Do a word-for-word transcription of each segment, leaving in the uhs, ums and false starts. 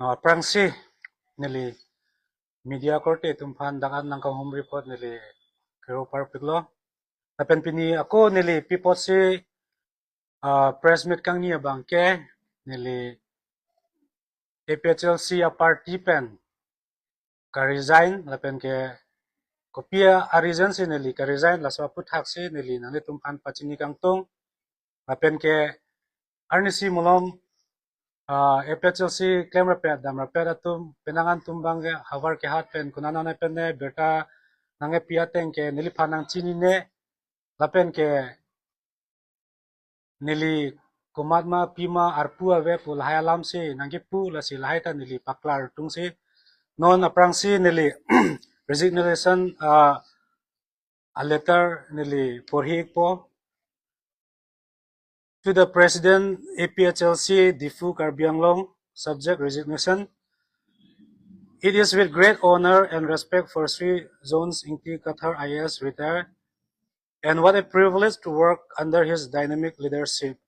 Ah, aphrangsi neli media korte atum aphan dak an nangkanghumri apot neli kero parpiklo. Lapen pini ako neli pi apotsi, ah, press meet kangni abangke neli A P H L C a-party pen ka-resign lapen ke kopi a-reason si neli ka-resign, laso aphuthaksi neli nanglitum aphan pachini kangtung. Lapen ke arnisi malom, ah, A P H L C klemrapet damrapet atum, penang an atum abangke havar kehat pen konat nang pen ne birta nangkepi ateng ke neliphan nangchinine, lapen ke neli komat ma pima arpu ave pu lahai alamsi nangkipu, lasi lahai ta neli paklar tungsi non aphrangsi neli resignation, ah, a-letter neli porhi-ikpo. To the President, A P H L C, Diphu, Karbi Anglong, subject resignation. It is with great honor and respect for Shri Jones Ingti Kathar I A S retired, and what a privilege to work under his dynamic leadership.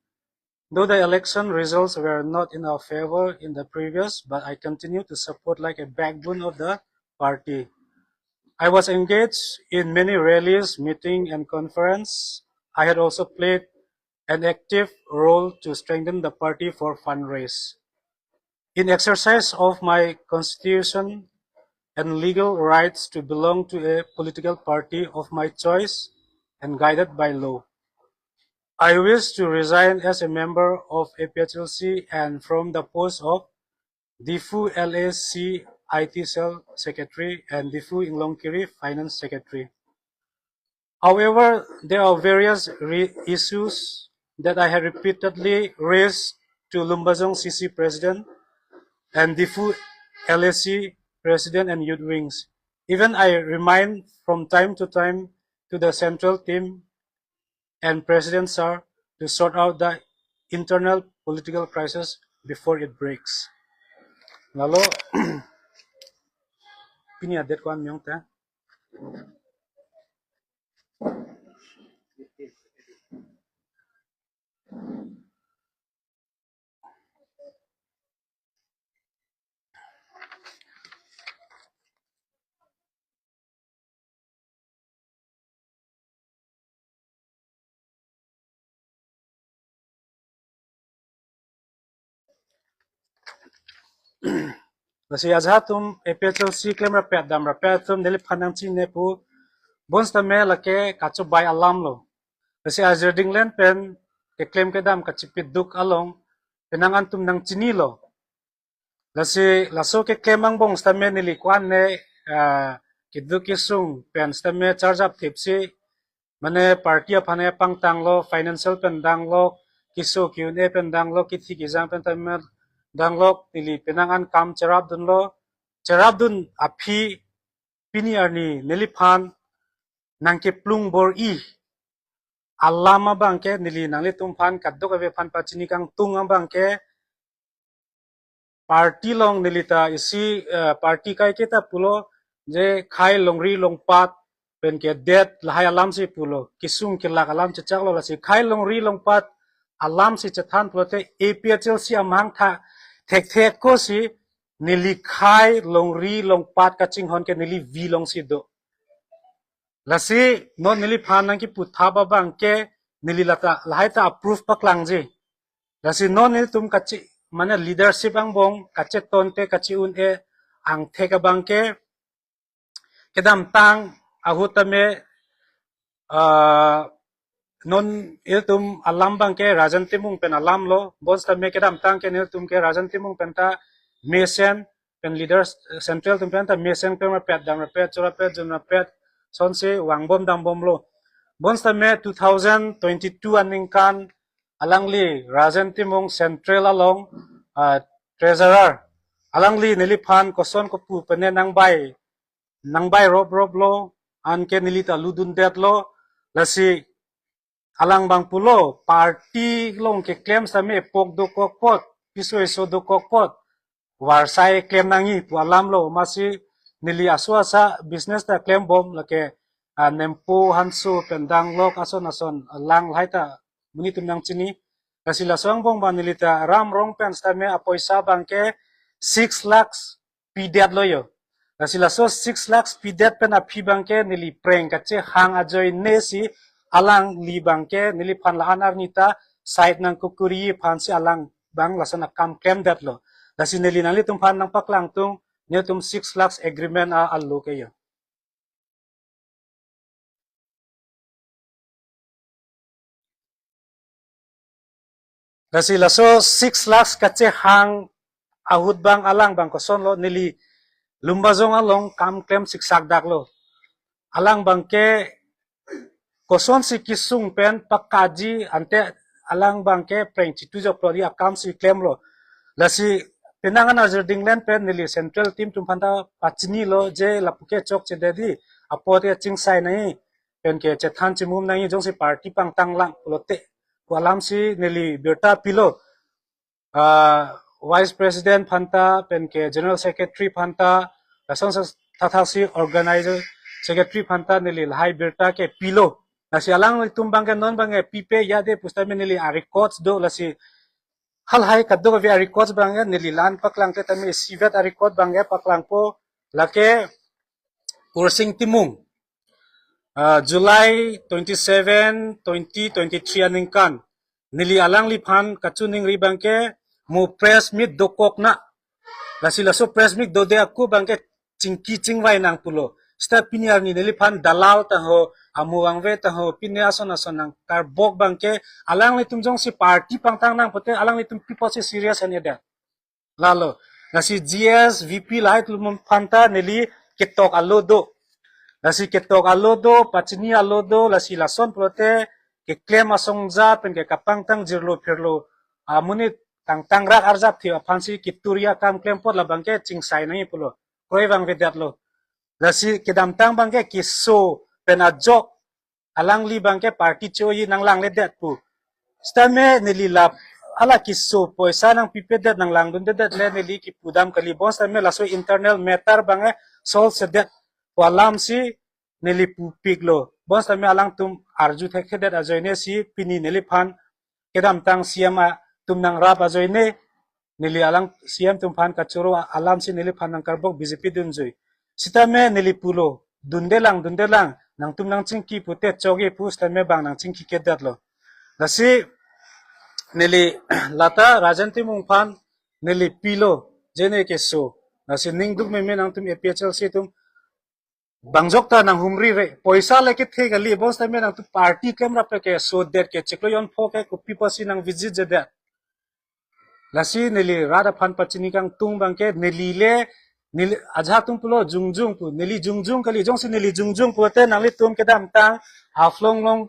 Though the election results were not in our favor in the previous, but I continue to support like a backbone of the party. I was engaged in many rallies, meeting, and conference. I had also played an active role to strengthen the party for fundraise. In exercise of my constitution and legal rights to belong to a political party of my choice and guided by law, I wish to resign as a member of A P H L C and from the post of Diphu L A C I T Cell Secretary and Diphu Inglongkiri Finance Secretary. However, there are various re-, issues that I have repeatedly raised to Lumbajong C C President and Diphu L A C President and Youth Wings. Even I remind from time to time to the central team and President Sir to sort out the internal political crisis before it breaks. Lalo, pini a-date ko-an miyong ta. Lasi ajahak atum A P H L C klemrapet damrapet atum neliphan nangchinine pu, bonsitame lake kachobai alamlo. Lasi ajir dinglen pen keklem kedam kachipiduk along penang an atum nangchinilo. Lasi laso keklem angbong sitame neli ko-an ne, ah, keduk kesung pen sitame charjap thipsi, mane party aphan pangtanglo, financial pen danglo, keso ke-un-e pen danglo, kithi kejang pen tame danglo, neli penang an kam cherapdunlo, cherapdun aphi pini arni neliphan nangkeplung bor-i alam abangke neli nanglitum aphan kadokave aphan pachini kangtung abangke party along neli ta isi, eh, party kaiketa pulo je khei longri longpat pen kedet lahai alamsi pulo, kesung kelak alam chechaklo, lasi khei longri longpat alamsi chethan pulote A P H L C amang tha thekthek ako si neli khei longri longpat kachinghon ke neli V alongsi do. Lasi non neliphan nangkiputhap abangke neli lata lahai ta a-proof paklangji. Lasi non nelitum kachi, mane leadership angbong kachetonte kachi-un-e angthek abangke kedamtang ahut tame, ah, non ilitum alam abangke Rajen Timung pen alamlo, bonsitame kedamtang ke nelitum ke Rajen Timung pen ta mesen pen leaders, eh, central atum pen ta mesen klemrapet damrapet chorapet junrapet sonsi vangbom dangbomlo. Bonsitame two thousand twenty-two aningkan alangli Rajen Timung central along, ah, treasurer. Alangli neliphan koson kopu pen ne nangbai, nangbai rop roplo, anke neli ta ludundetlo, lasi alang abang pulo, party along keklem sitame epok dokok apot, piso eso dokok apot, varsai klem nangji pu alamlo, amatsi neli aso asa business ta klembom lake, ah, nempo hanso pen danglok ason ason alang lahai ta monit atum nangchini. Lasi laso angbong abang neli ta Ram Rongpen sitame apoisa abangke six lakhs pidetlo yo. Lasi laso six lakhs pidet pen aphi abangke neli preng kachehang ajoine si alangli abangke neliphan la-an arni ta side nangkokori aphansi alang abang lason akam klemdetlo. Lasi neli nanglitumphan nangpaklangdun, netum six lakhs agreement a-alo ke yo. Lasi laso six lakhs kachehang ahut abang alang abang kosonlo, neli Lumbajong along kam klem siksak daklo. Alang abangke kosonsi kesung pen pakaji ante alang abangke preng chitu joklo di akam si klemlo. Lasi penang an ajir dinglen pen neli central team atum aphanta pachinilo je lapu ke chokche dei di, apot ke chingsai nangji, penke chethan chimum nangji, jongsi party pangtang lang pulote pu alamsi neli birta pilo. Ah, Vice President aphanta, penke General Secretary aphanta, lason sa thathaksi Organizing Secretary aphanta neli lahai birta ke pilo. Lasi alanglitum abangke non abangke pipe ya dei pusitame neli arecords do, lasi halahai kadokave arecords abangke neli la-an paklangte tame isivet arecord abangke paklangpo, lake Kursing Timung, ah, July twenty-seven, twenty twenty-three aningkan neli alangliphan kachiningri abangke mo press meet dokok na. Lasi laso press meet dode ako abangke chingki chingvai nang pulo. Seta pini arni neliphan dalal ta ho, amo vangve ta ho, pine ason ason nangkarbok abangke alanglitum jongsi party pangtang nang pute alanglitum pi apotsi serious an ya dei. Lalo, lasi G S, V P lahai atum aphanta neli ketok alo do. Lasi ketok alo do, pachini alo do, lasi lason pulote keklem asong jat penke kapangtang jirlo phirlo amonit tangtang rak arjap thi aphansi keturi akam klem apot labangke chingsai nangji pulo. Kroi vangvedetlo. Lasi kedamtang abangke keso pen ajok alangli abangke party cho-i nanglangledet pu. Sitame neli la hala keso poisa nangpipedet nanglangdundedet le neli kipudam kali, bonsitame laso internal matter abangke solve sedet pu alamsi neli pupiklo. Bonsitame alangtum arju thekthedet ajoine si pini neliphan kedamtang C M atum nangrap ajoine neli alang C M atum aphan kachoro alamsi neliphan nangkarbok B J P dunjui. Sitame neli pulo, dundelang, dundelang, nangtum nangchingki pute chokji pu sitame bang nangchingkikedetlo. Lasi neli lata Rajen Timung aphan neli pilo, je ne keso. Lasi ning duk meme nangtum A P H L C atum bang jokta nanghumri re. Poisa le kethe kali, bonsitame nangtum party klemrap ke sodet ke chiklo jon pho ke kopi apotsi nangvisit jedet. Lasi neli rat aphan pachini kangtung abangke neli le, neli ajahak atum pulo jongjong pu, neli jongjong kali, jongsi neli jongjong pulote nanglitum kedamtang Haflong along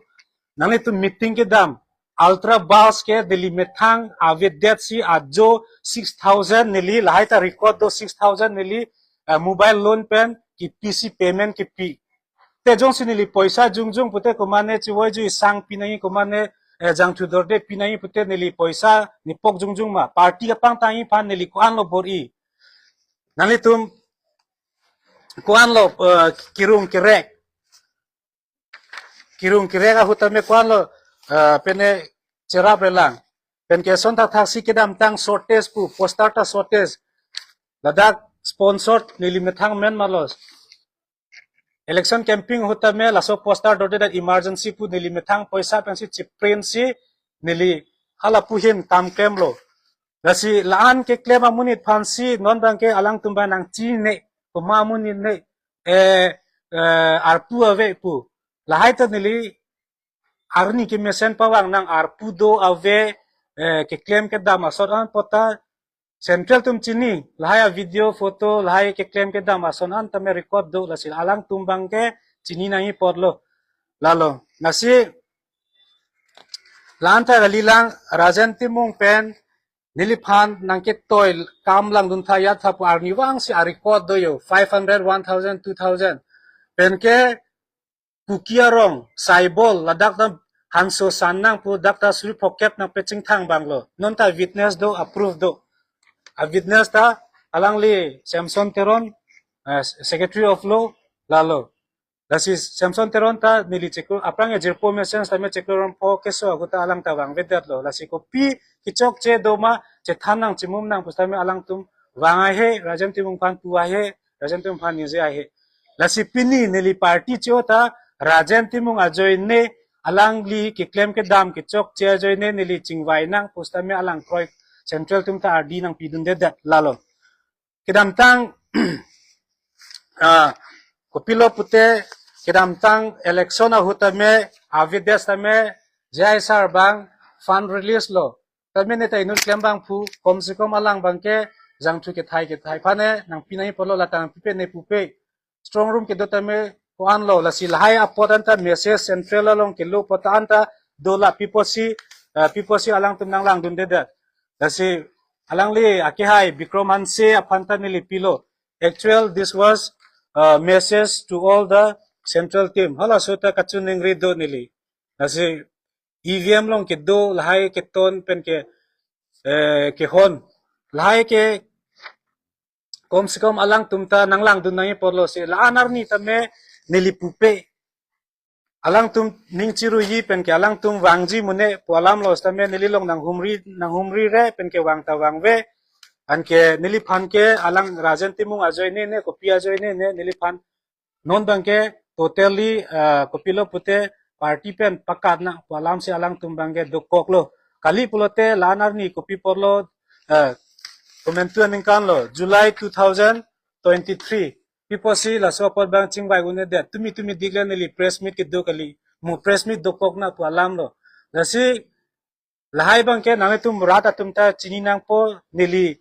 nanglitum meeting kedam, Ultra Bus ke neli methang avedetsi ajo six thousand, neli lahai ta record do, six thousand neli, eh, mobile loan pen kepisi payment kepi. Te jongsi neli poisa jongjong pute komane chivoiju isang pi nangji, komane, eh, jangthu dorde pi nangji pute neli poisa nepok jongjong ma? Party kapangtangji aphan neli ko-anlo bor-i? Nanglitum ko-anlo, eh, kirung kerek? Kirung kerek ahut tame ko-anlo, eh, pene cherap relang? Penke ason thakthaksi kedamtang shortage pu, poster ta shortage. Ladak sponsored neli methang men malos. Election campaign ahut tame laso poster dorde dan emergency pu neli methang poisa pensi chiprintsi neli hala pu ahin kam klemlo. Lasi la-an keklem amonit aphansi non abangke alangtum abang nangchine, komat amonit ne, eh, eh, arpu ave pu. Lahai ta neli arni kemesen pavang nang arpu do ave, eh, keklem kedam ason an puta central atum chini, lahai a-video photo, lahai keklem kedam ason an tame record do, lasi alangtum abangke chini nangji apotlo. Lalo, lasi la-an ta kalilang, Rajen Timung pen neliphan nangketoi kam langdun tha ya tha pu arnivangsi arecord do yo, five hundred, one thousand, two thousand. Penke Kuki arong, Saibol, ladak ta hanso san nang pu dak ta suri phokep nangpechingthang abanglo. Non ta witness do, approve do. A-witness ta alangli Samson Teron, eh, Secretary of Law, lalo. Lasi Samson Teron ta neli chiklo, aphrang ajirpo mesen sitame chiklo rongpo keso ahut ta alang ta vangvedetlo. Lasi kopi kechokche doma chethan nang chimum nang pu sitame alangtum vang ahe, Rajen Timung aphan pu ahe, Rajen Timung aphan ningje ahe. Lasi pini neli party che-o ta Rajen Timung ajoine alangli keklem kedam kechokche ajoine neli chingvai nang pu sitame alang kroi central atum ta ardi nangpidundedet lalo. Kedamtang ah, kopilo pute kedamtang election ahut tame avedet tame J I sir abang fund release lo. Tame neta inut klem abang pu, kom se kom alang abangke jangthu kethai kethai aphan ne nangpi nangji apotlo, lata nangpipe ne pupe. Strong room kedo tame ko-an lo, lasi lahai apot anta message central along kelo apot anta do la piposi, ah, piposi alangtum nanglangdundedet. Lasi alangli akehai Bikram Hanse aphan ta neli pilo. Actual, this was a message to all the central team. Halaso ta kachiningri do neli. Lasi E V M along kedo lahai keton pen ke, eh, kehon. Lahai ke kom se kom alangtum ta nanglangdun nangji apotlo si la-an arni tame neli pupe. Alangtum ning chiruji pen ke alangtum vangji mune pu alam lo sitame neli along nanghumri, nanghumri re pen ke vang ta vangve. Anke neliphan ke alang Rajen Timung ajoine ne, kopi ajoine ne, neliphan non abangke totally, ah, kopilo pute party pen pakat nang pu alam si alangtum abangke dokoklo. Kali pulote la-an arni kopi apotlo, ah, komantu aningkan lo, July two thousand twenty-three. Piposi laso apot abang chingvai un'edet, tumi tumi dikle neli press meet kedo kali, mo press meet dokok nang pu alam lo. Lasi lahai abangke nanglitum rat atum ta chini nangpo, neli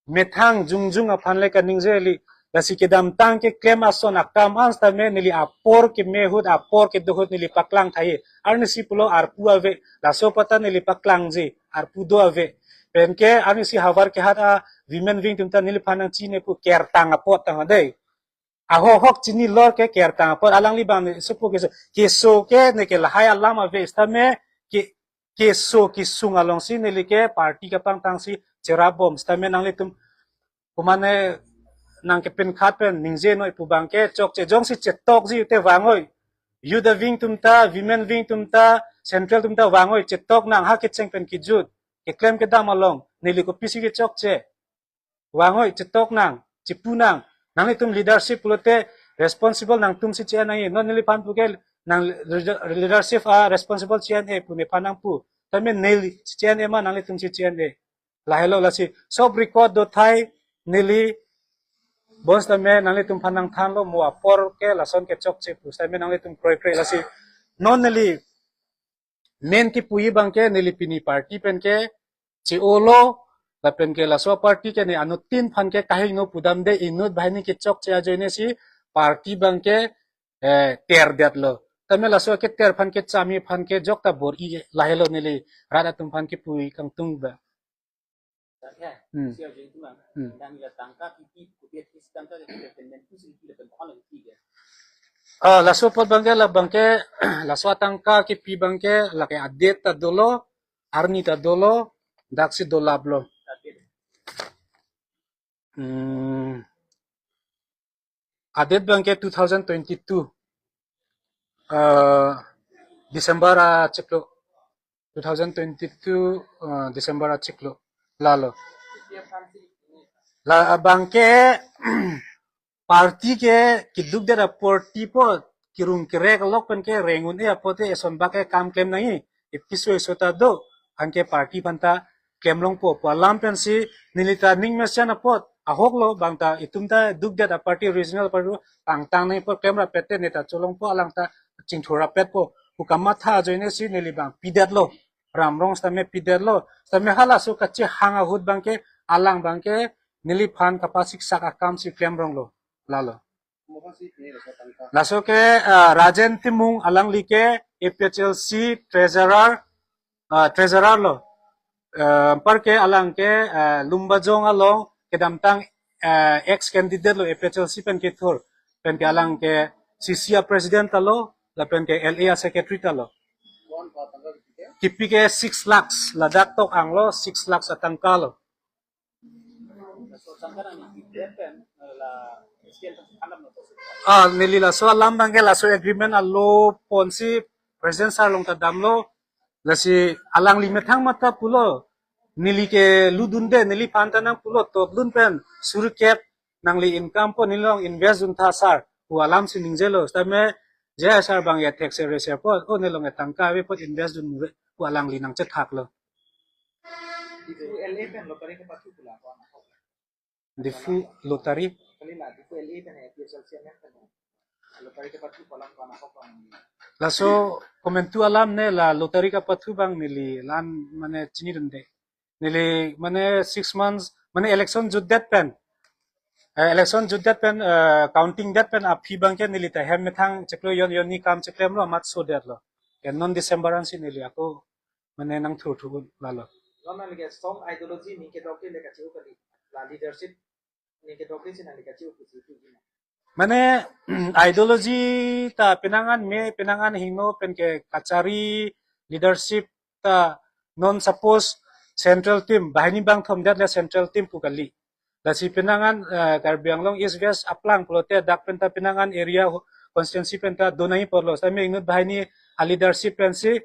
methang jongjong aphan le kaningje kali. Lasi kedamtang keklem ason akam an sitame neli apor keme ahut, apor kedo ahut neli paklang tahai. Arnisi pulo arpu ave, laso apot ta neli paklangji, arpu do ave. Pen ke arnisi havar kehat a women wing atum ta neliphan nangchine pu kertang apot tang dei. Ahok hok chini lor ke kertang apot, alangli abang ne supo keso. Keso ke ne ke lahai alam ave sitame ke, keso kesung alongsi neli ke party kapangtang si cherap bom sitame nanglitum komatne nangkepinkhat pen ningje noi pu abangke chokche, jongsi chetokji te vangoi. Youth wing atum ta, women wing atum ta, central atum ta vangoi, chetok nang ha kecheng pen kejut. Keklem kedam along neli kopisi kechokche. Vangoi, chetok nang, chepu nang. Nanglitum leadership pulote responsible nangtum si che-en nangji. Non neliphan puke nang leader-, leadership a responsible che-en-e pu nephan nangpu. Tame neli si che-en-e ma nanglitum si che-en-e. Lahelo lasi sob record do tahai, neli bonsitame nanglitum aphan nangthanlo, mo apor ke lason kechokche pu sitame nanglitum kroikre lasi. Non neli main kepuji abangke neli pini party pen ke che-olo, lapen ke laso party ke ne anuttin aphan ke kahingno pudamde, inut banghini kechokche ajoine si party abangke, eh, terdetlo. Tame laso keter aphan kechami aphan ke jok ta bor-i, lahelo neli rat atum aphan kepuji kangtung ba. Hmm. Hmm. Ah, laso apot abangke, la abangke, laso atangka kepi abangke, lake adet ta dolo, arni ta dolo, daksi dolaplo. Hmm. Adet abangke two thousand twenty-two, eh, December achiklo, two thousand twenty-two, eh, December achiklo lalo. La abangke party ke keduk det a-party apot, kerung kerek alok pen ke reng un-e apot te eson bak ke kam klem nangji, episo eso ta do, anke party aphan ta klem longpo pu alam pensi neli ta ning mesen apot, ahok lo bang ta itum ta duk det a-party, regional party pangtang nangji apot klem rapet te ne ta cholongpo, alang ta chingthur rapetpo pu kamatha ajoine si neli abang pidetlo, Ram Rong sitame pidetlo, sitame halaso kachehang ahut abangke alang abangke neliphan kapasiksak akam si klem ronglo, lalo. Laso ke, ah, Rajen Timung, alangli ke A P H L C treasurer, ah, treasurer lo. Ah, anparke alang ke, ah, Lumbajong along kedamtang, ah, ex candidate lo A P H L C pen kethur. Pen ke alang ke C C a-president ta lo, lapen ke L A a-secretary ta lo. Kepi ke six lakhs, ladak tok anglo six lakhs atangka lo. Ah, neli laso alam abangke laso agreement alo ponsi President Sir along ta damlo. Lasi alangli methang matha pulo, neli ke ludunde, neliphan ta nangpulo, toplun pen suri kep nangli income po, neli along invest dun tha sir pu alam si ningjelo. Sitame J I sir abang ya thekser reser po, o neli along tangka ave po, invest dun pu alangli nangchethaklo. Diphu L A pen lottery kepathu pula ko anak. Diphu lottery. Kali la Diphu L A pen A P H L C M pen lottery kepathu pula ko anak ko. Laso komantu alam ne la lottery kepathu abang neli la-an mane chinidunde. Neli mane six months mane election jutdet pen, eh, election jutdet pen, eh, counting det pen aphi abangke neli ta hem methang chiklo jon jon ni kam chiklemlo amat sodetlo. Ke non December ansi neli ako mane nangthurthu lalo. Non nangli ke song ideology ning kedok ke le kachiu kali. La leadership ning kedok ke si nangli kachiu kusi tu gina. Mane ideology ta penang an me, penang an hingno pen ke kachari leadership ta non suppose central team, banghini bangthom det le central team pu kali. Lasi penang an, eh, Karbi Anglong East West aplang pulote dak pen ta penang an area ho-, constituency pen ta do nangji apotlo. Sitame inut banghini a leadership pensi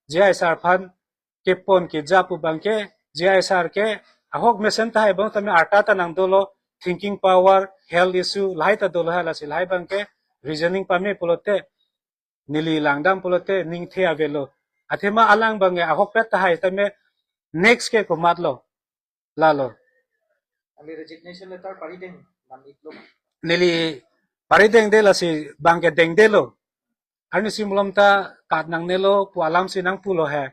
J I sir aphan kepon keja pu abangke J I sir ke ahok mesen tahai abang tame arta ta nangdolo, thinking power, health issue lahai ta dolo, ha lasi lahai abangke reasoning pame pulote neli langdam pulote ningthe avelo. Athema alang abangke ahokpet tahai tame next ke komatlo. Lalo. Nangli resignation letter parideng, nang iklo. Neli paridengde lasi abangke dengdelo. Arnisi malom ta kat nangnelo pu alam si nangpulo he.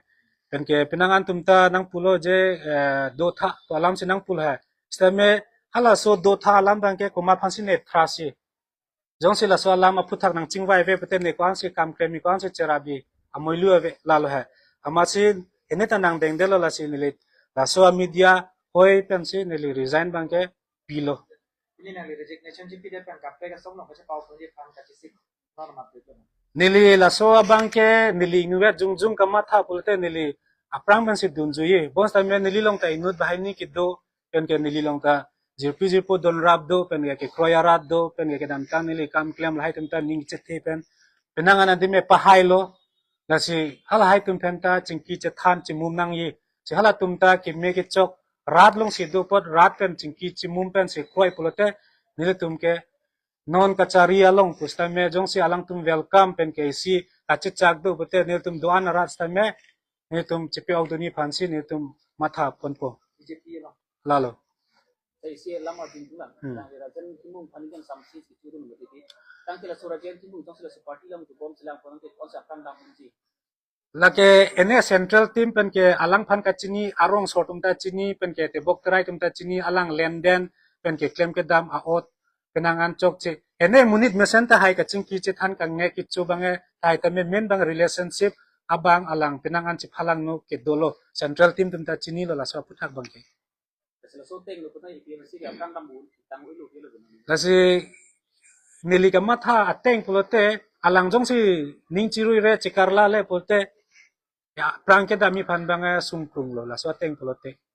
Penke penang an atum ta nangpulo je, eh, dotha pu alam si nangpulo he. Sitame halaso dotha alam abangke komat aphansi ne thrasi. Jongsi laso alam aphuthak nangchingvai ave pute ne ko-ansi kam klem, ko-ansi cherap-i amoilu ave lalo he. Amatsi ene ta nangdengdelo lasi neli laso a media hoi pensi neli resign abangke pilo. Pini nangli resignation chipidet pen kaprek asong nang kachepao pon di phan kachisik non mat betul. Neli laso abangke neli inutvet jongjong kamatha pulote neli aphrang pensi dunjuiye. Bonsitame neli along ta inut banghini kedo, penke neli along ta jirpi jirpo donrap do, penke kekroi arat do, penke kedamtang neli kam klem lahai atum ta ning chethe pen penang an adim me pahailo. Lasi halahai atum pen ta chingki chethan chimum nangji. Si halatum ta keme kechok rat alongsi do apot rat pen chingki chimum pensi kroi pulote nelitum ke non kachari along pusitame jongsi alangtum welcome penke isi kachechak do pute nelitum do-an arat sitame nelitum chipi-ok dunji aphansi nelitum matha ponpo. B J P along. Lalo. Sa isi alam abin tulang. Hmm. Nang Rajen Timung panikan samsi si turun begitu. Tangke laso Rajen Timung tangke laso party lam tu bom selang ponang ke on sa kang dang si. Lake ene central team penke alangphan kachini, arongso atum ta chini, penke tebok terai atum ta chini, alang lenden, penke klem kedam a-ot, penang an chokche. Ene monit mesen tahai kachingki chethan kangnge kecho abangke tahai tame main abang relationship abang alang penang an chephalangno kedolo. Central team atum ta chinilo laso aphuthak abangke. Laso ateng lo puna A P H L C ke aphrang dam un, tang ulu kilo puna. Lasi neli kamatha ateng pulote alang jongsi ning chirui re chekarla le pulote ya aphrang kedamji aphan abang sungkrunglo laso ateng pulote.